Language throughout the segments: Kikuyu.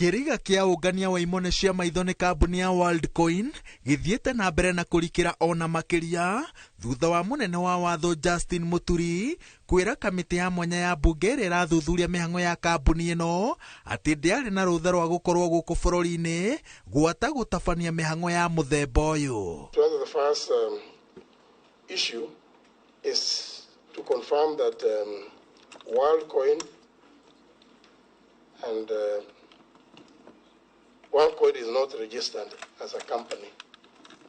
Kĩriga kĩa ũngania wa imone cia maitho nĩ kambuni ya Worldcoin gĩthiĩte na mbere na kũrikĩra ona makĩria thutha wa mũnene wa watho Justin Muturi kwĩra kamĩtĩ ya mwanya ya mbunge ĩrĩa ĩrathuthuria mĩhang'o ya kambuni ĩno atĩ ndĩarĩ na rũtha rwa gũkorwo gũkũ bũrũri-inĩ gwata gũtabania mĩhang'o ya mũthemba ũyũ. To answer the first issue is to confirm that WorldCoin and WorldCoin is not registered as a company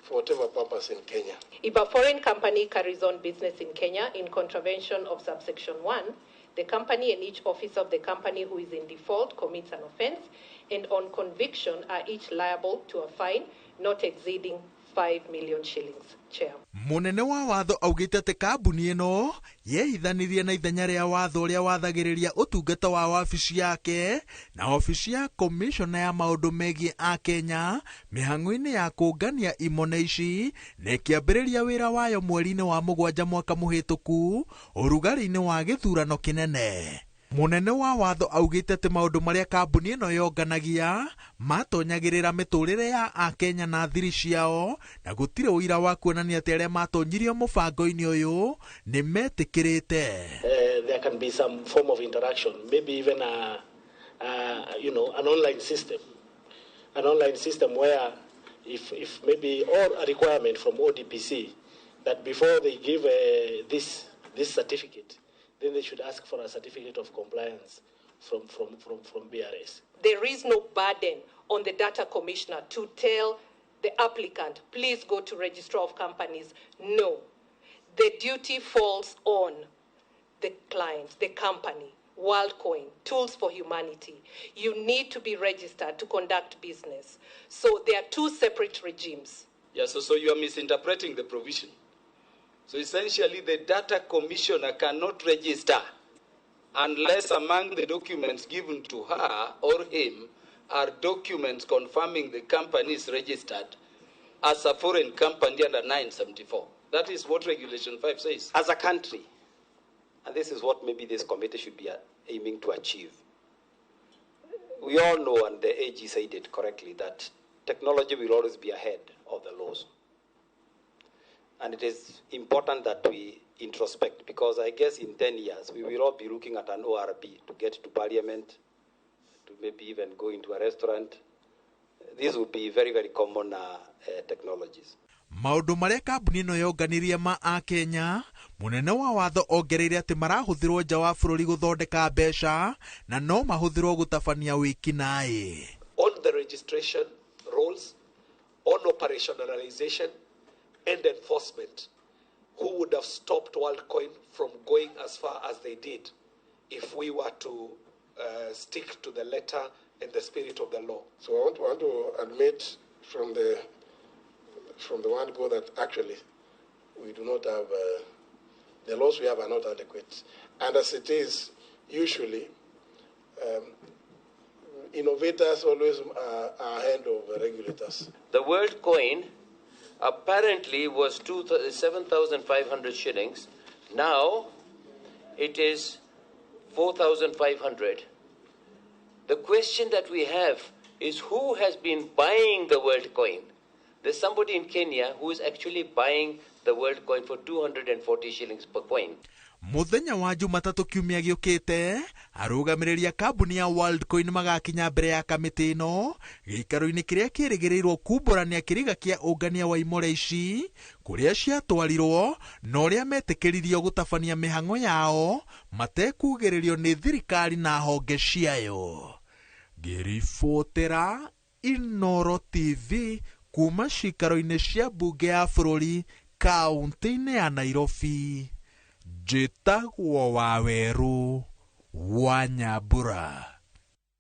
for whatever purpose in Kenya. If a foreign company carries on business in Kenya in contravention of subsection 1, the company and each officer of the company who is in default commits an offense, and on conviction are each liable to a fine not exceeding 5 million shillings. Chair. Mũnene wa watho augĩte atĩ kambuni ĩno yehithanirie na ithenya rĩa watho ũrĩa wathagĩrĩria ũtungata wa wabici yake na wabici ya komishona ya maũndũ megiĩ a Kenya mĩhang'o-inĩ ya kũngania imone ici na ĩkĩambĩrĩria wĩra wayo mweri-inĩ wa mũgwanja mwaka mũhĩtũku ũrugarĩ-inĩ wa gĩthurano kĩnene. Mũnene wa watho augĩte atĩ maũndũ marĩa kambuni ĩno yonganagia matonyagĩrĩra mĩtũrĩre ya akenya na thiri ciao na gũtirĩ ũira wa kuonania atĩ arĩa matonyirio mũbango-inĩ ũyũ nĩ metĩkĩrĩte. There can be some form of interaction, maybe even a you know an online system, an online system where if maybe or a requirement from ODPC that before they give this certificate, then they should ask for a certificate of compliance from BRS. There is no burden on the data commissioner to tell the applicant, please go to Registrar of Companies. No. The duty falls on the client, the company, WorldCoin, Tools for Humanity. You need to be registered to conduct business. So there are two separate regimes. Yeah, so you are misinterpreting the provision. So essentially, the data commissioner cannot register unless among the documents given to her or him are documents confirming the company is registered as a foreign company under 974. That is what Regulation 5 says. As a country, and this is what maybe this committee should be aiming to achieve, we all know, and the AG said it correctly, that technology will always be ahead of the laws. And it is important that we introspect, because I guess in 10 years, we will all be looking at an ORP to get to parliament, to maybe even go into a restaurant. These will be very, very common technologies. Maũndũ marĩa kambuni ĩno yonganirie ma akenya, mũnene wa watho ongereire atĩ marahũthĩrwo nja wa bũrũri gũthondeka mbeca na no mahũthĩrwo gũtabania wĩkinaĩ. On the registration rules, on operationalization and enforcement, who would have stopped WorldCoin from going as far as they did if we were to stick to the letter and the spirit of the law? So I want to admit from the one go that actually we do not have, the laws we have are not adequate. And as it is, usually, innovators always are ahead of regulators. The WorldCoin apparently was 7,500 shillings. Now it is 4,500. The question that we have is who has been buying the WorldCoin? There's somebody in Kenya who is actually buying the WorldCoin for 240 shillings per coin. Mũthenya wa Jumatatũ kiumia gĩũkĩte, arũgamĩrĩri a kambuni ya WorldCoin magakinya mbere ya kamĩtĩ ĩno gĩikaro-inĩ kĩrĩa kĩrĩgĩrĩirwo kumbũrania kĩriga kĩa ũngania wa imore ici kũrĩa ciatwarirwo na ũrĩa metĩkĩririo gũtabania mĩhang'o yao matekugĩrĩrio nĩ thirikari na honge ciayo. Ngĩribotera Inooro TV kuma cikaro-inĩ cia mbunge ya bũrũri kaũntĩ-inĩ ya Nairobi, njĩtagwo Wawerũ wa Nyambura.